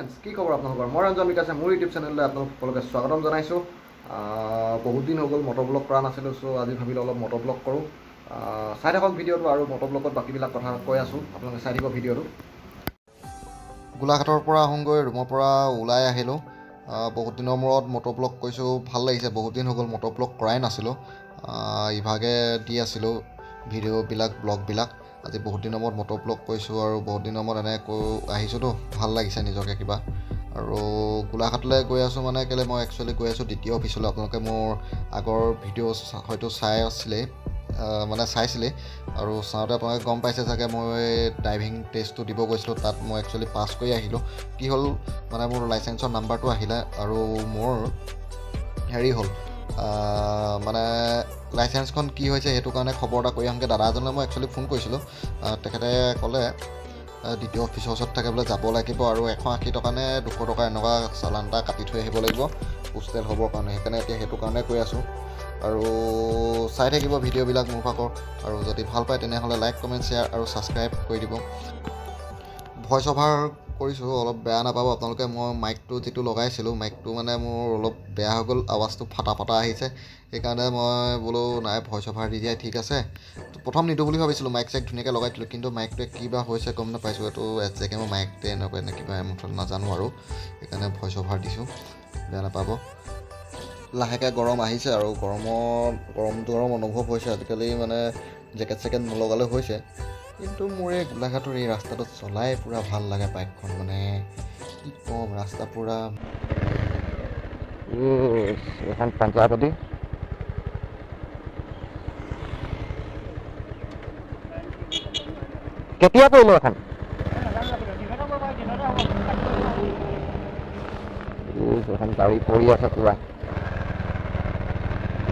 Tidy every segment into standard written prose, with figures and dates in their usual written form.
Friends, কি খবৰ আপোনালোকৰ? মই ৰঞ্জন বিকাশে মোৰ ইউটিউব চেনেললৈ আপোনালোক সকলোকে স্বাগতম জনাইছোঁ। বহুত দিন হৈ গ'ল মটৰ ব্লগ কৰা নাছিলোঁ, চ' আজি ভাবিলোঁ অলপ মটৰ ব্লগ কৰোঁ। চাই থাকক ভিডিঅ'টো আৰু মটৰ ব্লগত বাকীবিলাক কথা কৈ আছোঁ, আপোনালোকে চাই থাকিব ভিডিঅ'টো। গোলাঘাটৰ পৰা আহোঁগৈ, ৰুমৰ পৰা ওলাই আহিলোঁ। বহুত দিনৰ মূৰত মটৰ ব্লগ কৰিছোঁ, ভাল লাগিছে। বহুত দিন হৈ গ'ল মটৰ ব্লগ কৰাই নাছিলোঁ, ইভাগে দি আছিলোঁ ভিডিঅ'বিলাক, ব্লগবিলাক। আজি বহুত দিনৰ মূৰত মটৰ ব্লগ কৰিছোঁ আৰু বহুত দিনৰ মূৰত এনেকৈ আহিছোঁতো, ভাল লাগিছে নিজকে কিবা। আৰু গোলাঘাটলৈ গৈ আছোঁ, মানে কেলৈ মই একচুৱেলি গৈ আছোঁ দ্বিতীয় অফিচলৈ। আপোনালোকে মোৰ আগৰ ভিডিঅ' হয়তো চাই আছিলেই, মানে চাইছিলেই, আৰু চাওঁতে আপোনালোকে গম পাইছে চাগে মই ড্ৰাইভিং টেষ্টটো দিব গৈছিলোঁ, তাত মই একচুৱেলি পাছ কৰি আহিলোঁ। কি হ'ল মানে মোৰ লাইচেঞ্চৰ নাম্বাৰটো আহিলে আৰু মোৰ হেৰি হ'ল, মানে লাইচেঞ্চখন কি হৈছে সেইটো কাৰণে খবৰ এটা কৰি আহোঁগৈ। দাদা এজনলৈ মই একচুৱেলি ফোন কৰিছিলোঁ, তেখেতে ক'লে দ্বিতীয় অফিচৰ ওচৰত থাকে বোলে, যাব লাগিব আৰু 180 টকা নে 200 টকা এনেকুৱা চালান এটা কাটি থৈ আহিব লাগিব পোষ্টেল হ'বৰ কাৰণে। সেইকাৰণে এতিয়া সেইটো কাৰণে কৈ আছোঁ। আৰু চাই থাকিব ভিডিঅ'বিলাক মোৰ ভাগৰ, আৰু যদি ভাল পায় তেনেহ'লে লাইক, কমেণ্ট, শ্বেয়াৰ আৰু ছাবস্ক্ৰাইব কৰি দিব। ভইচ অভাৰ কৰিছোঁ, অলপ বেয়া নাপাব আপোনালোকে। মই মাইকটো যিটো লগাইছিলোঁ, মাইকটো মানে মোৰ অলপ বেয়া হৈ গ'ল, আৱাজটো ফটা ফটা আহিছে। সেইকাৰণে মই বোলো নাই, ভইচ অভাৰ দি দিয়াই ঠিক আছে। প্ৰথম নিদিওঁ বুলি ভাবিছিলোঁ, মাইক চাইক ধুনীয়াকৈ লগাই দিলোঁ, কিন্তু মাইকটোৱে কিবা হৈছে গম নাপাইছোঁ। এইটো একজেক্টলি মোৰ মাইকটোৱে এনেকুৱা নে কিবা মুঠতে নাজানো আৰু, সেইকাৰণে ভইচ অভাৰ দিছোঁ, বেয়া নাপাব। লাহেকৈ গৰম আহিছে আৰু গৰমত গৰমটো গৰম অনুভৱ হৈছে আজিকালি, মানে জেকেট চেকেট নলগালেও হৈছে। কিন্তু মোৰ এই গোলাঘাটৰ এই ৰাস্তাটোত চলাই পূৰা ভাল লাগে বাইকখন, মানে কি ক'ম, ৰাস্তা পূৰা। এইখন পঞ্চায়তী কেতিয়া পৰিলে এখন? এইখন গাড়ী পৰি আছে পূৰা।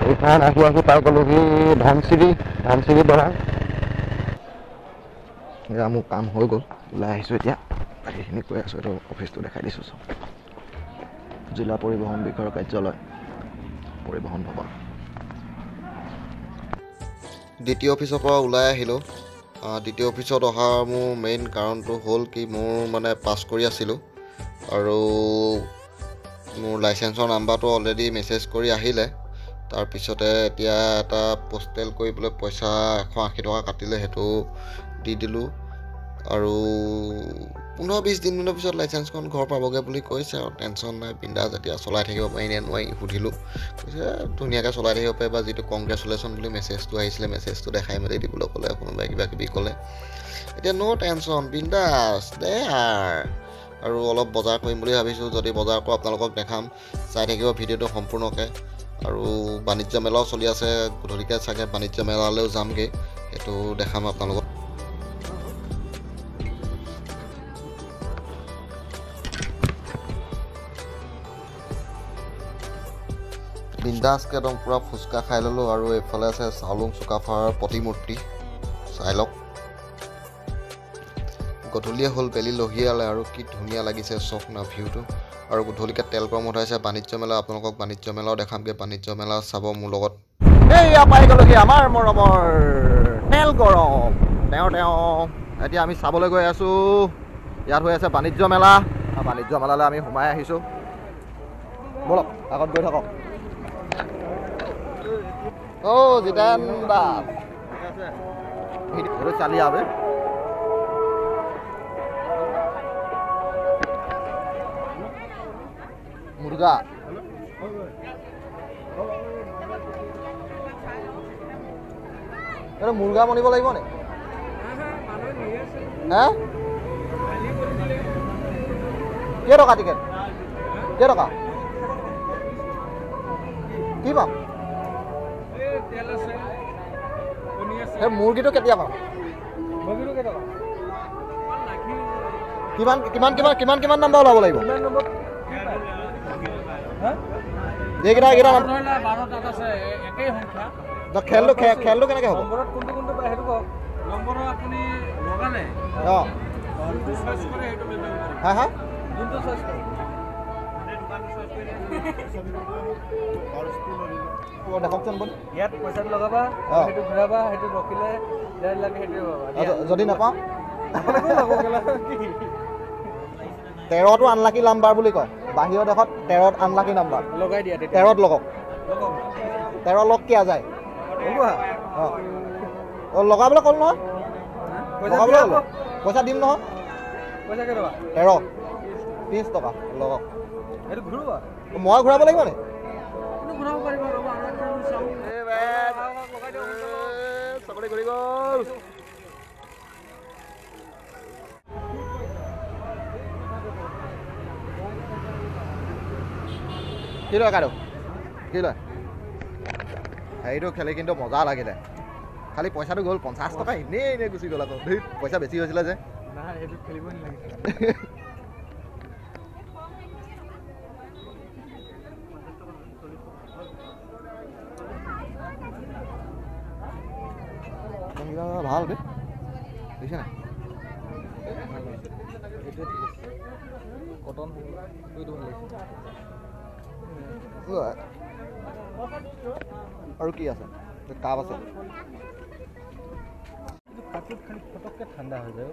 এইখন আহি আহি পাই গ'লোহি ধনশিৰি, ধনশিৰি দলং। এয়া মোৰ কাম হৈ গ'ল, ওলাই আহিছোঁ এতিয়া। বাকীখিনি কৈ আছোঁ, এইটো অফিচটো দেখাই দিছোঁ চব। জিলা পৰিবহণ বিষয়াৰ কাৰ্যালয়, পৰিবহণ ভৱন। দ্বিতীয় অফিচৰ পৰা ওলাই আহিলোঁ। দ্বিতীয় অফিচত অহাৰ মোৰ মেইন কাৰণটো হ'ল কি, মোৰ মানে পাছ কৰি আছিলোঁ আৰু মোৰ লাইচেঞ্চৰ নাম্বাৰটো অলৰেডি মেছেজ কৰি আহিলে। তাৰপিছতে এতিয়া এটা পোষ্টেল কৰিবলৈ পইচা 180 টকা কাটিলে, সেইটো দি দিলোঁ। আৰু 15-20 দিনমানৰ পিছত লাইচেঞ্চখন ঘৰ পাবগৈ বুলি কৈছে আৰু টেনশ্যন নাই, বিন্দাছ এতিয়া চলাই থাকিব পাৰি নে নোৱাৰি সুধিলোঁ, কৈছে ধুনীয়াকৈ চলাই থাকিব পাৰিবা। যিটো কংগ্ৰেচুলেশ্যন বুলি মেছেজটো আহিছিলে, মেছেজটো দেখাই মেলি দিবলৈ ক'লে, কোনোবাই কিবা কিবি ক'লে। এতিয়া ন' টেনশ্যন, বিন্দাছ দে আৰু অলপ বজাৰ কৰিম বুলি ভাবিছোঁ, যদি বজাৰ কৰোঁ আপোনালোকক দেখাম, চাই থাকিব ভিডিঅ'টো সম্পূৰ্ণকৈ। আৰু বাণিজ্য মেলাও চলি আছে, গধূলিকৈ চাগে বাণিজ্য মেলালৈও যামগৈ, সেইটো দেখাম আপোনালোকক। বিন্দাছকৈ একদম পূৰা ফুচকা খাই ল'লোঁ। আৰু এইফালে আছে চাওলুং চুকাফাৰ প্ৰতিমূৰ্তি, চাই লওক। গধূলিয়ে হ'ল, বেলি লহিয়ালে আৰু কি ধুনীয়া লাগিছে চক না ভিউটো। আৰু গধূলিকৈ তেল গৰম উঠাইছে বাণিজ্য মেলা, আপোনালোকক বাণিজ্য মেলাও দেখামগৈ, বাণিজ্য মেলা চাব মোৰ লগত। এইয়া পাই গ'লোহি আমাৰ মৰমৰ তেল গৰম। তেওঁ তেওঁ এতিয়া আমি চাবলৈ গৈ আছোঁ, ইয়াত হৈ আছে বাণিজ্য মেলা। বাণিজ্য মেলালৈ আমি সোমাই আহিছোঁ, ব'লক আগত গৈ থাকক। অ' জিতেন দাস, চালি আবে। মুৰ্গা এইটো মুৰ্গা বনিব লাগিব নি? হে, কেইটকা টিকেট? কেইটকা কি পাম? সেই মুৰ্গীটো কেতিয়া পাম? কিমান কিমান কিমান কিমান কিমান নাম্বাৰ ওলাব লাগিব? এইকেইটা এইকেইটা খেলটো খেলটো কেনেকৈ হ'ব? অঁ, হা হা, দেখকচোন ইয়াত পইচাটো লগাবা, সেইটো ঘূৰাবা, সেইটো ৰখিলে লাগে, সেইটোৱে পাবা। যদি নাপাওঁ 13টো আনলাকি নাম্বাৰ বুলি কয়। বাহিৰৰ দেশত 13ত আনলাকি নাম্বাৰ। লগাই দিয়া 13ত লগক, 13 লগ কিয়া যায়। অঁ অঁ, লগাবলৈ ক'ল নহয়, লগাবলৈ ক'লো, পইচা দিম নহয়। 13 30 টকা লগক। মই ঘূৰাব লাগিব নি? কি লয় কাইদেউ, কি লয়? হেৰিটো খেলি কিন্তু মজা লাগিলে, খালি পইচাটো গ'ল 50 টকা এনেই এনেই গুচি গ'ল আকৌ। ধেই, পইচা বেছি হৈছিলে যে। ভাল বে, দেখিছে নাই? আৰু কি আছে? কাপ আছে। কাপটোত খালি পটককৈ ঠাণ্ডা হৈ যায়।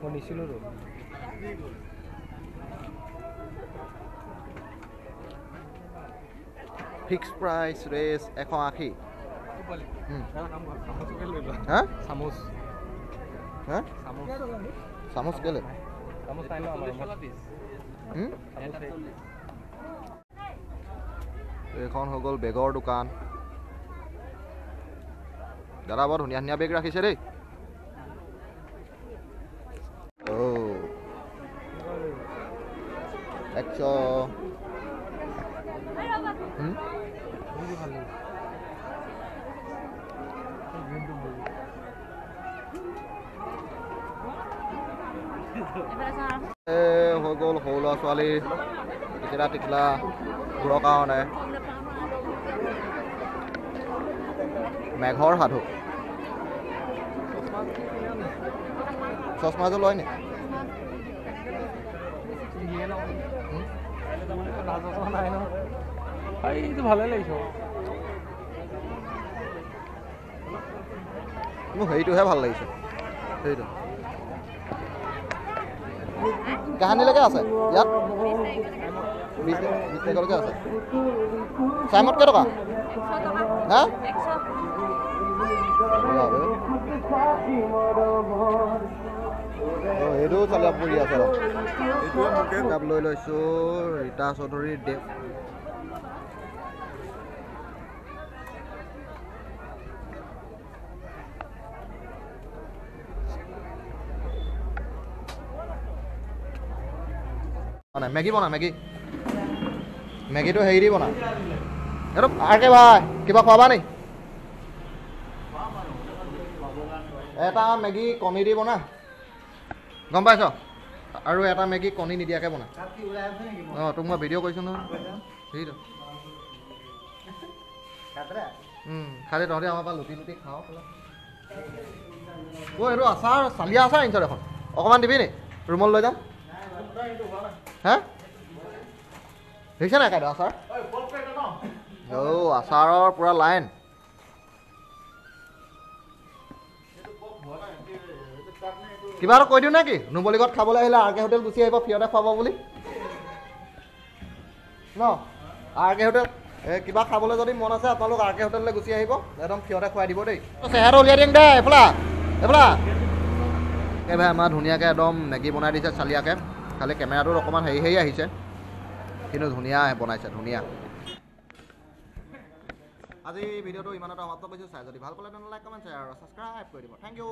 মই নিছিলোঁ। ফিক্স প্ৰাইচ ৰেচ 180। হা? চামুচ। হা? চামুচ কেলে? এইখন হৈ গ'ল বেগৰ দোকান। দাদা বৰ ধুনীয়া ধুনীয়া বেগ ৰাখিছে দেই। অ' 100। হৈ গ'ল সৰু ল'ৰা ছোৱালী টিকিলা টিকিলা বোৰৰ কাৰণে মেঘৰ সাধু। চশমা এযোৰ লয় নি? মোৰ হেৰিটোহে ভাল লাগিছে, সেইটো কাহানিলৈকে আছে ইয়াত? 20 তাৰিখলৈকে আছে। চাইমত কেইটকা? হা, এইটো চালিয়া পৰি আছে। কিতাপ লৈ লৈছোঁ, ৰীতা চৌধুৰীৰ দেৱ। মেগী বনা, মেগী মেগীটো হেৰি দি বনা। এইটো আৰ কে ভাই, কিবা খোৱাবা নি? এটা মেগী কণী দি বনা, গম পাইছ? আৰু এটা মেগী কণী নিদিয়াকৈ বনা। অঁ, তোক মই ভিডিঅ' কৰিছোঁ নহয়। সেইটো খালি তহঁতি আমাৰ পৰা লুটি লুটি খাওঁ। অ' এইটো আচাৰ, চালিয়া আচাৰ আনিছ দেখোন, অকণমান দিবি নি? ৰুমত লৈ যাম। হা, দেখিছে নাই কাইদেউ আচাৰ? অ' আচাৰৰ পূৰা লাইন। কিবা এটা কৈ দিওঁ নে কি? নুমলীগড়ত খাবলৈ আহিলে আৰ কে হোটেল গুচি আহিব, ফ্ৰীতে খুৱাব বুলি ন? আৰ কে হোটেল কিবা খাবলৈ যদি মন আছে আপোনালোক আৰ কে হোটেললৈ গুচি আহিব, একদম ফ্ৰীতে খুৱাই দিব দেই। চেহেৰাটো উলিয়াই দিম দে। এইফালা এইফালা এই ভাই আমাৰ ধুনীয়াকৈ একদম মেগী বনাই দিছে চালিয়াকৈ। খালি কেমেৰাটোত অকণমান হেৰি হেৰি আহিছে, কিন্তু ধুনীয়া বনাইছে, ধুনীয়া। আজি ভিডিঅ'টো ইমানতে সমাপ্ত কৰিছোঁ। চাই যদি ভাল পালে তেনেহ'লে লাইক, কমেণ্ট, শ্বেয়াৰ আৰু ছাবস্ক্ৰাইব কৰি দিব। Thank U.